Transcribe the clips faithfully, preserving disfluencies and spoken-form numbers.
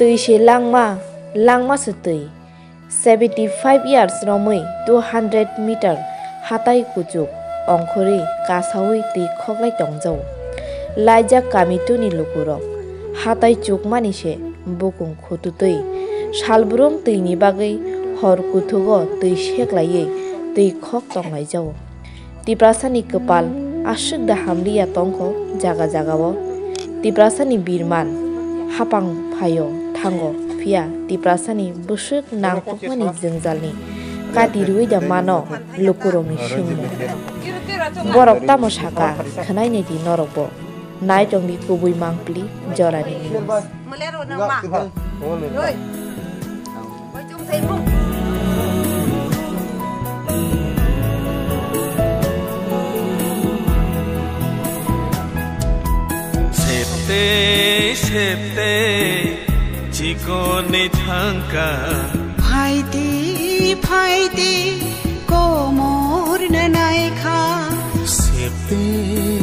Twi se langma, langma se twi. Seventy five years romwi two hundred meter hatai kuchuk ongkhorwi kasaui twi khoklai tongjago. Laijak kami two ni lukurok hatai chukmani se bukung khututwi salbrum twini bagwi hor kuthugo twi seklaiwi twi khok tonglaijago. Tiprasani kwpal aswk da hamliya tongkho jaga jagao. Tiprasani birman hapang phaio thango, phiya Tiprasani bwswk nangkukmani jwngjalni kati rwui da mano lukurokni swngmung. Borok tamo saka, khwnainai di norokbo. Nai tongdi kubui mangpili jorani news. Septe, septe, chikoni thangka. Phaidi, phaidi, komor na naikha. Septe,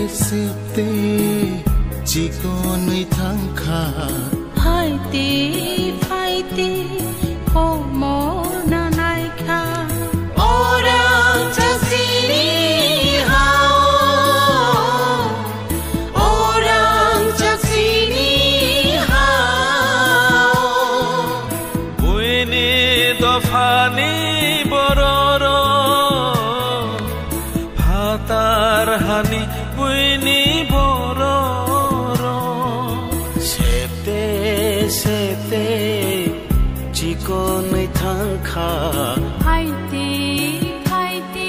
septe, chikonwi thangkha. Phaidi, phaidi, komor na naikha. Orang chasini hao, orang chasini hao. Buini dophani bororok, phatar hani buini bororok. Septe, septe, chikonwi thangkha. Phaidi, phaidi.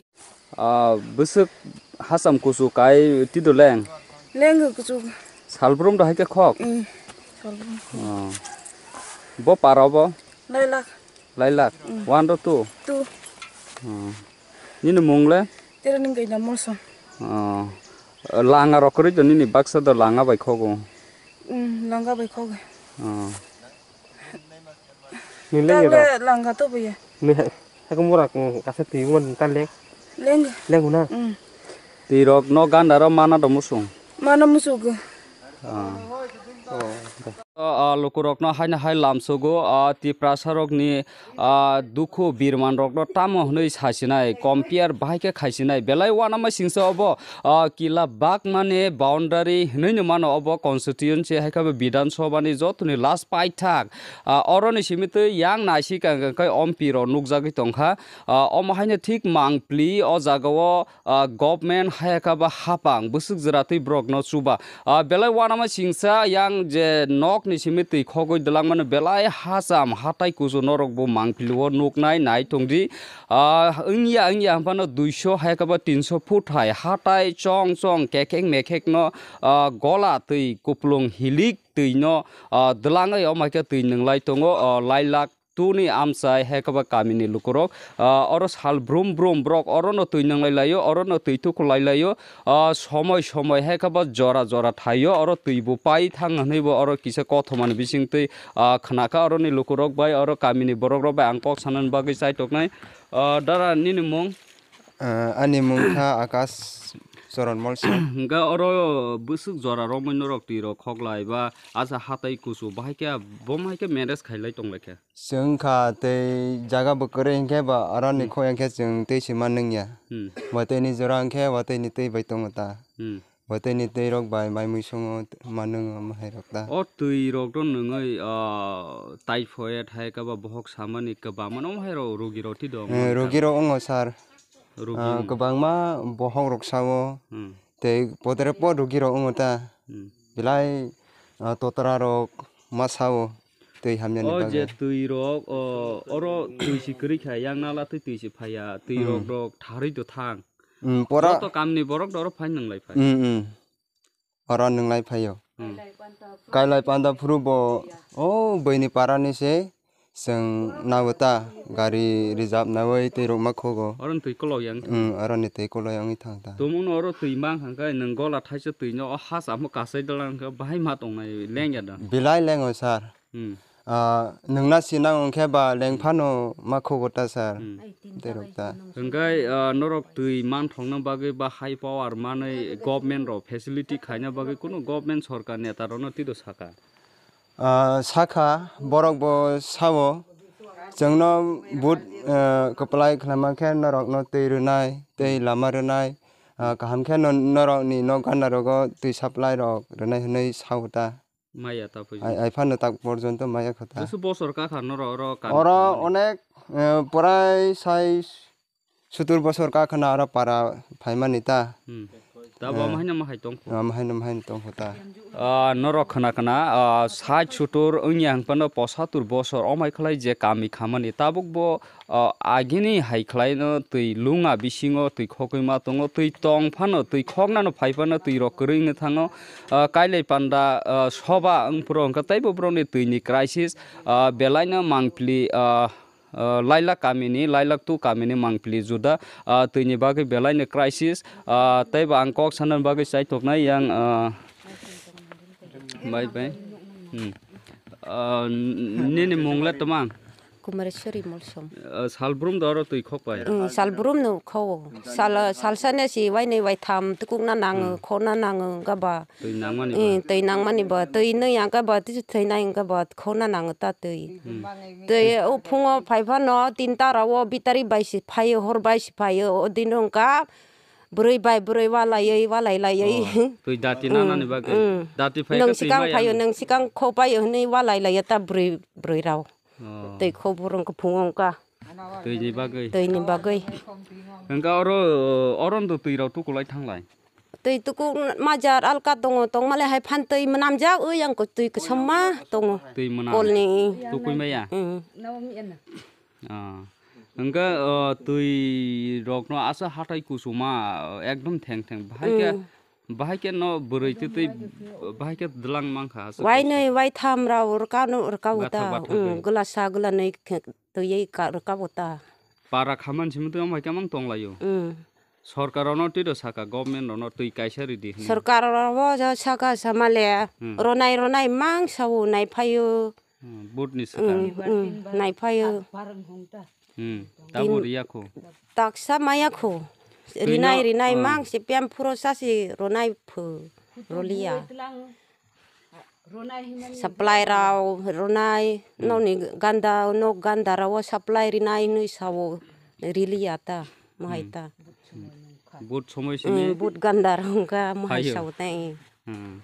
Ah, bwswk hacham kuchuk kai twi do leng? Leng kuchuk. Salbrum do hai khe khok? Mm, salbrum. Oh. Bo para bo? Lailak. Lailak? Mm. One ro two? Two. Oh. Nini mung le? Tera ning kaina moso. Oh. Langa rok kwrwi do nini baksa do langa bai khogo? Mm, langa bai khogo. Oh. Ni leng Tagle ro. Langa to buya. Ni ha-, hakung bora kung kasa twi man ta leng. Leng. Leng na. Mm. Twi rok no ganda ro mana do musung. Mana musuk. Ah. Oh. Ah, lukurokno haino hai lamsogo, ah, Tiprasarokni, ah, dukhu birmanrokno tamo hwnwi sasinai, compare bahai khe khaisinai. Belai uanama singsa obo, ah, kila bakmani boundary hwnwi no mano obo constituency hai khe bo Bidhan Sabha ni jotoni last paithak. Ah, oroni simi twi yang naisik ang khe M P rok nukjagwi tongkha. Ah, omo haino thik mangpli o jagao, ah, government hayakha ba hapang bwswk jwra twi borokno chuba. Ah, belai uanama singsa yang je nokni simi twi khogwi dwlangmano belai hacham hatai kusu norokbo mangpilio nuknai nai tongdi. Ah, wngya wngya hwnphano duiso hayakha ba tinso foot hai hatai chong chong kekhek mekhekno, ah, gola twi kuplung hilik twino, ah, dwlangwi omo hai khe twi nwnglai tongo, ah, lailak. Tuni amchai hai khe ba kamini lukurok, ah, oro sal brum brum borok orono twi nwnglai laio, orono twi tukulai laio, ah, somoi somoi hai khe ba jora jora thaio, oro twi bo pai thang hwnwi bo oro kisa kothomani bising twi, ah, khna kha oroni lukurok bai, oro kamini borok rok bai ang kok sanani bagwi chai toknai. Ah, dara nini mung? Ah, ani mung kha Akash Choron Molsong. Hwnkhe oro bwswk jora romwi norok twi rok khok lai ba asa hatai kusu bahai khe bo hai khe manage khai lai tong lai khe? Chwng kha tei jaga bo kwrwi hinkhe ba aroni Hmm. khok hinkhe chwng tei se ma nungya. Hmm. Watwi ni jora hinkhe watwi ni twi bai tongo ta. Hmm. Watwi ni twi rok bai mai mui songo ma nung ma hai rok ta. O twi rok do nungwi, ah, typhoid hai khe ba bohok samani kwbangma no hai rok rogi rok twi do. Eh, rogi rok wngo sir. Rogi Ah, wng. Kwbangma bohok rok sao. Hmm. Tei podre pod rogi rok wngo ta. Hmm. Belai, ah, totra rok ma sao. Twi hamyani O bagwi. Je twi rok, o, oro twi si kwrwi kha, yang nala twi twi si phaiya, twi Hmm. rok rok tharwi do thang. Hmm, pora Joto kamni borok do oro phai nang lai phai. Hmm, hmm. Oro nung lai phaio. Hmm. Kailai panda phuru bo, o bwini para ni se chwng nabo ta gari reserve nawi twi rok ma khogo. Oro ni twi kolok yang. Hmm, oro ni twi kolok yang thang ta. Tumung no oro twi mang hang kai nung gola thaisa twi no o ha samo kasai dalang khe bahai ma tong nai leng ya da. Belai lengo sir. Hmm. Ah, nungna sinang wngkhe ba lengphano ma khugo ta sir. Hmm. Tei rok ta. Hwnkhe, ah, norok twi manthokna bagwi ba high power manwi government rok facility khaina bagwi kunu government sorkar neta rokno twido saka? Ah, sakha, borok bo sao, chwngno vote, ah, kwplai khlaima khe norokno twi rwnai, tei lama rwnai, ah, kaham khe no-, norokni nok gana rogo twi supply rok rwnai hwnwi sao ta. Maya ta pui. Ai, ai phano tak porjonto maya kho ta. Jesu bosor ka kha norok oro kam Oro khamani. Onek, eh, prai sai sutur bosor ka khna aro para phaimani ta. Hmm. Ta bo Eh. Mahai no mahai tong kho. Ah, mahai no mahai tong kho ta. Ah, norok khna khna, ah, sait sutur wngya hwn phano posatur bosor omai khlai je kami khamani tabuk bo, ah, agini hai khlai no twi lunga bisingo twi khogwi ma tongo, twi tong phano twi khoknano phai phano twi rok kwrwi wngwi thango. Ah, kailai panda, ah, soba wng phuru hwnkhe teibo borokni twini crisis, ah, belai no mangpili, ah, ah, Lailak kamini, Lailak two kamini mangpili juda, ah, twini bagwi belai no crisis, ah, teibo ang kok sana bagwi chaitoknai yang, ah, bai bai. Hmm. Ah, n-, nini mung le tma? Kumareswari Molsom. Ah, salbrum do oro twi khok pai? Mm, salbrum no kho. Sal, salsa ne si wainwi waitham tukukna nango, Hmm. Khona nango, wngkha ba. Twi nangmani Eh, ba? Twi nangmani ba, twi nwi yang kha ba, twi thwi nai yang kha ba, khona nango ta twi. Hmm. Twi o phungo phai phano tinta rao bitari bai si phaio, hor bai si phaio, o din wngkha bwrwi bai bwrwi walaiwi, walai laiwi. Oh, twi dati nanani bagwi. Mm. Dati phai Nwng kha twi sikang maya phaio, nang. Nwng sikang kho paio hwnwi walai laiya ta bwrwi, bwrwi rao. Oh. Twi kho burung kho phungo wngkha. Twi ni bagwi. Twi ni bagwi. Hwnkha oro, oro ndo twi rao tukulai thanglai. Twi tuku majar alka tongo, tongmale hai phan twi mwnamjak, wi yang ko twi kwsomma tongo. Twi mwnam. Kolni. Tukui maya? Mm. Ah. Hwnkhe, ah, twi rokno asa hatai kusuma, ah, ekdom theng theng. Bahai khe, Mm. Bahai khe no bwrwi twi twi, bahai khe dwlang mankha, asa Wainwi, kusuma. Waitham rao rwkano, rwkabo Bathak ta. Bathak Mm, bai. Gwlasa gwlanwi khe twiwi ka-, rwkabo ta. Para khaman simi twi omo hai khe mang tonglaio. Mm. Sorkar rokno twi rw saka, government rokno twi kaisa ridi hwnwi. Sorkar rokno saka samale, Hmm. Ronai ronai mang sao naiphaio. Hmm, vote ni swkang. Hmm, hmm, naiphaio. Hmm, tabo Tin-, riya kho. Taksa maya kho. Twi Rinai no, rinai hmm. Mang si pem phuro sasi ronai pho, roliya. Supply rao rwnai, Hmm. Nokni ganda, nok ganda rao supply rinai hinwi sao, riliya ta, mohai Hmm. Ta. Hmm. But somoi simi Hmm, but ganda rao wngkha, mohai Hayo. Sao ta, eh. Hmm.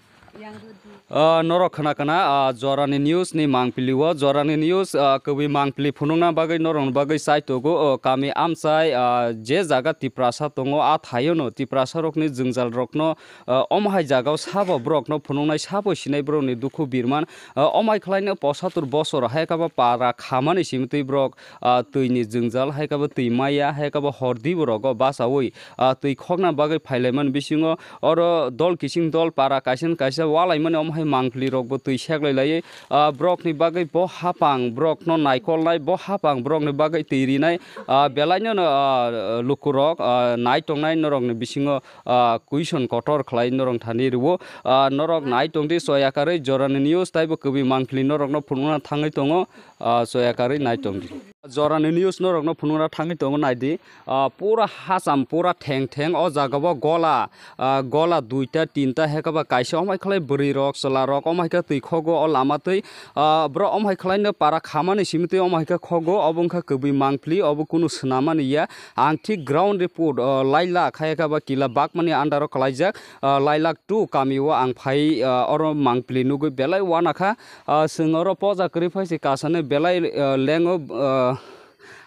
Ah, norok khna khna, ah, Jorani News ni mangpili o, Jorani News, ah, kwbwi mangpili phunukna bagwi norokni bagwi chaitogo, oh, kami amchai, ah, je jaga Tiprasa tongo, a thaio no Tiprasa rokni jwngjal rokno Ah, omo hai jaga o sabo borok no phunuknai, sabo sinai borok ni dukhu birman. Ah, omo hai khlai no posatur bosor hai khe bo para khamani simi twi borok, ah, twi ni jwngjal hai khe bo twi maya hai khe bo hor di bo rogo bachaui, ah, twi khokna bagwi phai lai mani bisingo oro dol kising dol para kaisa ni kaisa walai mani omo hai mangpili rok bo twi sek lai lai. Ah, borok ni bagwi bo hapang borok no naikol nai, bo hapang borok ni bagwi twi rinai, ah, belai no, ah, luku rok, ah, nai tongnai norok ni bisingo ah, question kotor khlai norok thani rwo. Ah, norok nai tongdi soya karwi Jorani News taibo kwbwi mangpili norokno phunukna thangwi tongo, ah, soya karwi nai tongdi. Jorani News norokno phunukna thangwi tongo naidi. Ah, pura hacham, pura theng theng o jaga o gola, ah, gola duita tinta hai khe ba kaisa omo hai khlai bwrwi rok chwla rok omo hai khe twi khogo o lama twi. Ah, borok omo hai khlai no para khamani simi twi omo hai khe khogo obo wngkha kwbwi mangpili obo kunu swnamani ya. Ang thik ground report, ah, Lailak hai khe ba kila bakmani under o kwlaijak, ah, Lailak two kami o ang phai, ah, oro mangpili nugwi belai uanakha, ah, chwng oro poja kwrwi phai se kasano belai, ah, lengo, ah,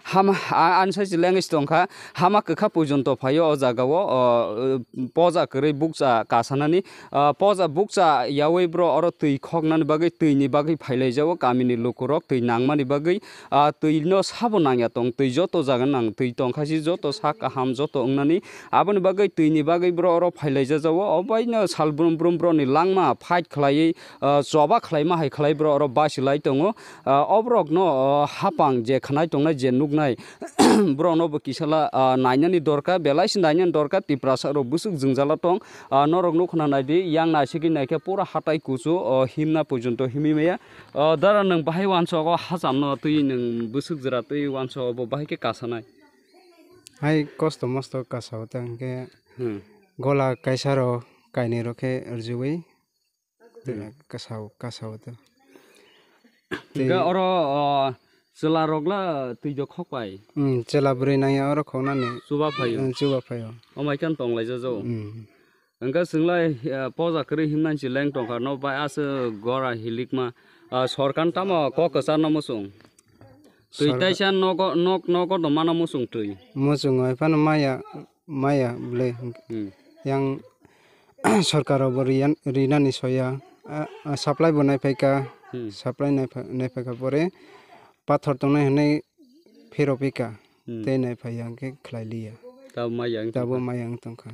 hama, ah, ani sai se lengwi se tongkha, hama kwkha pojonto phaio o jaga o, ah, poja kwrwi bukcha kasanani. Ah, poja bukcha yaui bro oro twi khoknani bagwi, twi ni bagwi phailaijao, kami ni lukurok twi nangmani bagwi, ah, twi no sabo nangya tong, twi joto jaga nang, twi tongkha si joto sak kaham joto wngnani, aboni bagwi twi ni bagwi bro oro phailaijajao, obaino sal brum brum bro ni langma fight khlaiwi, ah, choba khlaima hai khlai bro oro basilai tongo, ah, oborok no, ah, hapang je khnai tongnai je nuknai, borok no bo kisala, ah, nainani dorkar, belai se nainani dorkar, Tiprasa rok bwswk jwngjala tong, ah, norok nukho na naidi, yang naisigwi naikhe pura hatai kuchu, oh, himna porjonto himwi maya. Oh, dara nwng bahai uansa o hacham no twi nwng bwswk jwra twi uansa o bo bahai khe kasanai. Hai kosto mosto kasa o ta hwnkhe Hmm. Gola kaisa rok kainwi rok khe rwjagwi. Hmm. Kasao, kasao to. Hingke oro, o, chwla rok la twi jok khok pai. Hmm, chwla bwrwi nangya oro khoknani. Chuba phaio. Hmm, chuba phaio. Omai khe tong lai jajo. Hmm. Hingke chwnglai, eh, poja kwrwi himnani si leng tongkha no bai aswk gora hilikma, ah, sorkar tamo kok kwchar no muchung. Twi sorkar taisa nogo, nok, nogo do mano muchung twi. Muchung oi phano maya, maya bwle. Hmm. Yang sorkar rok bo riyan, rinani soya, ah, ah, supply bo naiphaikha, Hmm. supply naipha-, naiphaikha pore pathor tongnai hinwi phero phika, Hmm. tei naiphai yang khe khlai liya. Tabo maya wng Tabo tongkha. maya wng tongkha.